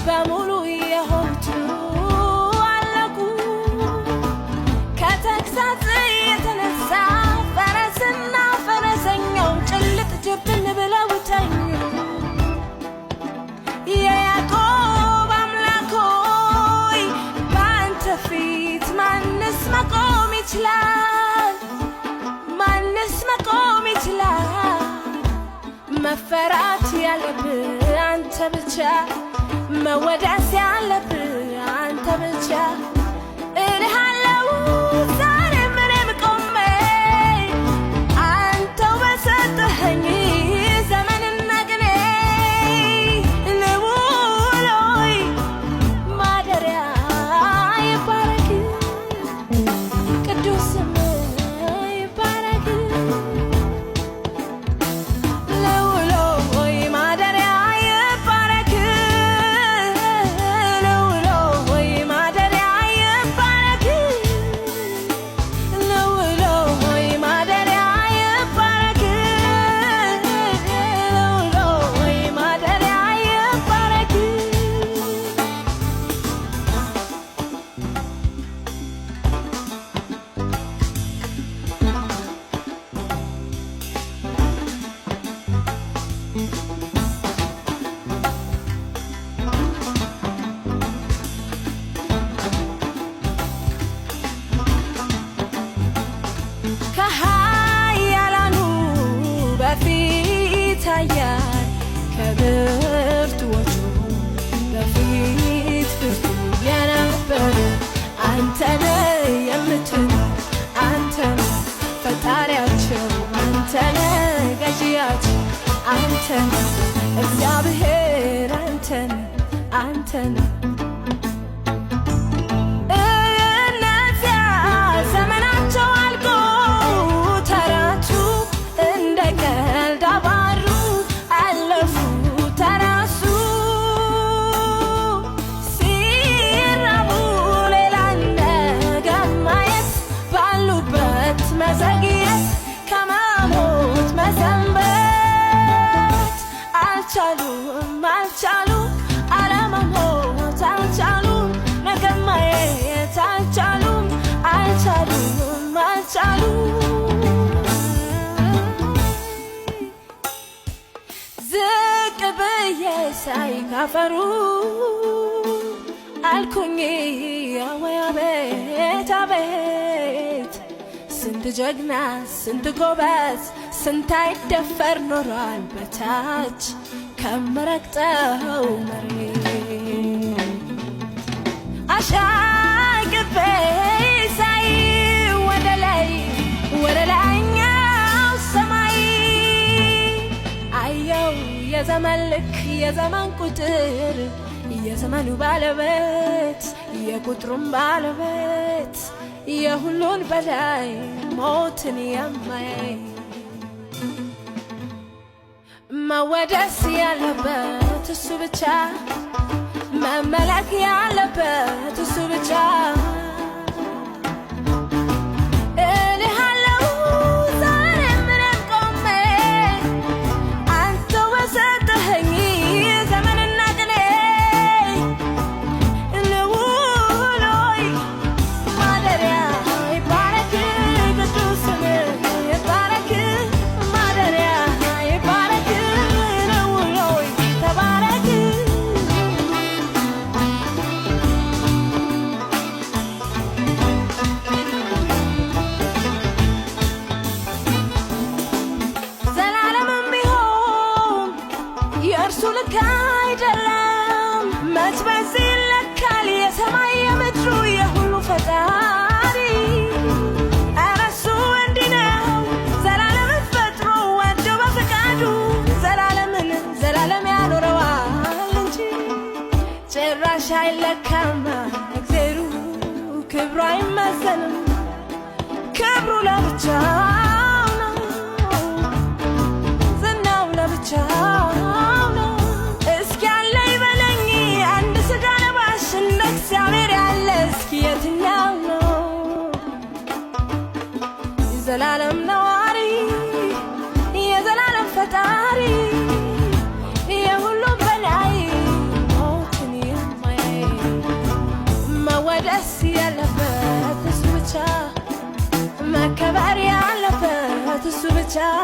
በሙሉ የሆኑት አለቁ። ከተግሣጽ የተነሳ ፈረስና ፈረሰኛው ጭልጥ ጅብን ብለው ተኙ። የያዕቆብ አምላክ ሆይ፣ በአንተ ፊት ማንስ መቆም ይችላል? ማንስ መቆም ይችላል? መፈራት ያለብህ አንተ ብቻ፣ መወደስ ያለብህ አንተ ብቻ እልሃለሁ። ዛሬም እኔም ቆሜ አንተው በሰጠኸኝ ዘመንና ቅኔ፣ ልዑል ሆይ፣ ማደሪያ ይባረክ፣ ቅዱስ ስምህ ይባረክ። ልዑል ሆይ፣ ማደሪያ ይባረክ፣ ልዑል ሆይ፣ ማደሪያ ይባረክ፣ ልዑል ሆይ፣ ማደሪያ ይባረክ፣ ልዑል ሆይ፣ ማደሪያ ይባረክ። ከኃያላኑ በፊት ኃያል፣ ከብርቱዎቹ በፊት ብርቱ የነበረ አንተ ነህ። የምትኖር አንተ ነህ፣ ፈጣሪያቸው አንተ ነህ፣ ገዢያቸው አንተ ነህ፣ እግዚአብሔር አንተ ነህ፣ አንተ ነህ። እነዚያ ዘመናቸው አልቆ ተረቱ፣ እንደ ቀልድ አባሩ፣ አለፉ፣ ተረሱ። ሲራቡ ሌላ ነገር ማየት፣ ባሉበት መዘግየት፣ ከመሞት መሰንበት አልቻሉም፣ አልቻሉም፣ አለመሞት አልቻሉም፣ ነገር ማየት አልቻሉም፣ አልቻሉም፣ አልቻሉም። ዝቅ ብዬ ሳይ ካፈሩ አልኩኝ አወይ አቤት አቤት፣ ስንት ጀግና፣ ስንት ጎበዝ፣ ስንት አይደፈር ኖሯል በታች ከምረግጠው መሬት። አሻቅቤ ሳይ ወደ ላይ፣ ወደ ላይኛው ሰማይ፣ አየው የዘመን ልክ፣ የዘመን ቁጥር፣ የዘመኑ ባለቤት፣ የቁጥሩም ባለቤት፣ የሁሉን በላይ፣ ሞትን የማያይ። መወደስ ያለበት እሱ ብቻ፣ መመለክ ያለበት እሱ ብቻ እልሃለሁ። ዛሬም እኔም ቆሜ አንተ በሰጠኸኝ ዘመንና ቅኔ፣ ልዑል ሆይ፣ ማደሪያ ይባረክ፣ ቅዱስ ስምህ ይባረክ፣ ማደሪያ ይባረክ፣ ልዑል ሆይ፣ ተባረክ። ዘላለምም ቢሆን የእርሱ ልክ አይደለም። መች በዚህ ይለካል የሰማይ የምድሩ የሁሉ ፈጣሪ? ኧረ እሱ እንዲህ ነው፣ ዘላለምን ፈጥሮ ወዶ በፈቃዱ ዘላለምን ዘላለም ያኖረዋል እንጂ ጭራሽ አይለካም። እግዜሩ ክብሩ አይመዘንም፣ ክብሩ ለብቻው ነው፣ ዝናው ለብቻው ነው። እስኪ ያለ ይበለኝ አንድ ስጋ ለባሽ፣ እንደ እግዚአብሔር ያለ እስኪ የትኛው ነው? የዘላለም ነዋሪ፣ የዘላለም ፈጣሪ፣ የሁሉም በላይ፣ ሞትን። ብቻ።